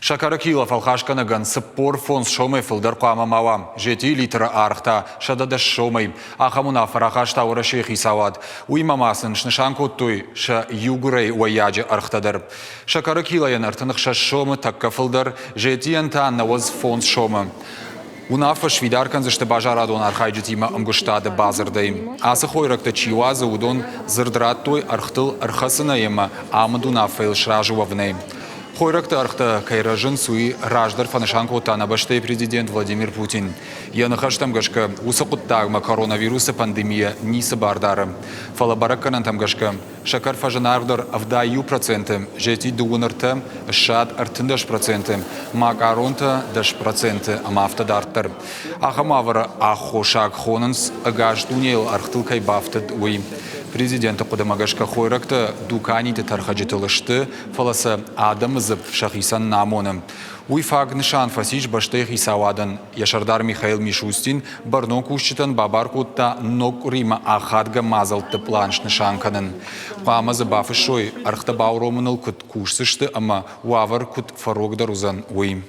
Сӕкӕры кило фӕлхасгӕнӕгӕн 45 сомӕй фылдӕр хъуамӕ ма уа. Зетийы литры аргъ та 110 сомӕй. Ахӕм уынаффӕ рахаста Уӕрӕсейы хицауад. Уыимӕ ма сын снысан кодтой сӕ иугуырӕй уӕййаджы ӕргътӕ дӕр. Сӕкӕры килойӕн 36 сомы тӕккӕ фылдӕр, зетийӕн та 95 сомы. Уынаффӕ сфидар кӕндзысты базарадон архайджытимӕ ӕмгуыстады бадзырдӕй. Ацы хойрӕгтӕ чи уадзы, уыдон дзырд радтой ӕргътыл ӕрхӕцынӕй ӕмӕ амынд уынаффӕйыл сразы уӕвынӕй. Хойрӕгты ӕргътӕ кӕй рӕзынц, уый раздӕр фӕнысан кодта нӕ бӕстӕйы президент Владимир Путин. Йӕ ныхӕстӕм гӕсгӕ, уыцы хъуыддагмӕ коронавирусы пандемийӕ ницы бар дары. Фӕлӕ бӕрӕггӕнӕнтӕм гӕсгӕ, сӕкӕр фӕзынаргъдӕр 71%, зети дыууын ӕртӕ, ссад 13%, макъаронтӕ 10% ӕмӕ афтӕ дарддӕр. Ахӕм уавӕры аххосаг хонынц, ӕгас дунейыл ӕргътыл кӕй бафтыд, уый. Президенты хъуыдымӕ гӕсгӕ хойрӕгтӕ дуканиты тӕрхӕджытыл сты, фӕлӕ сӕ адӕмы дзыпп сӕхицӕн нӕ амоны. Уый фаг нысан фӕцис бӕстӕйы хицауадӕн. Йӕ сӕрдар Михаил Мишустин бӕрнон кусджытӕн бабар кодта ног къуыримӕ ахадгӕ мадзӕлтты пълан снысан кӕнын. Хъуамӕ дзы бафыссой, ӕргътӕ бауромыныл куыд кусдзысты ӕмӕ уавӕр куыд фӕрогдӕр уыдзӕн, уый.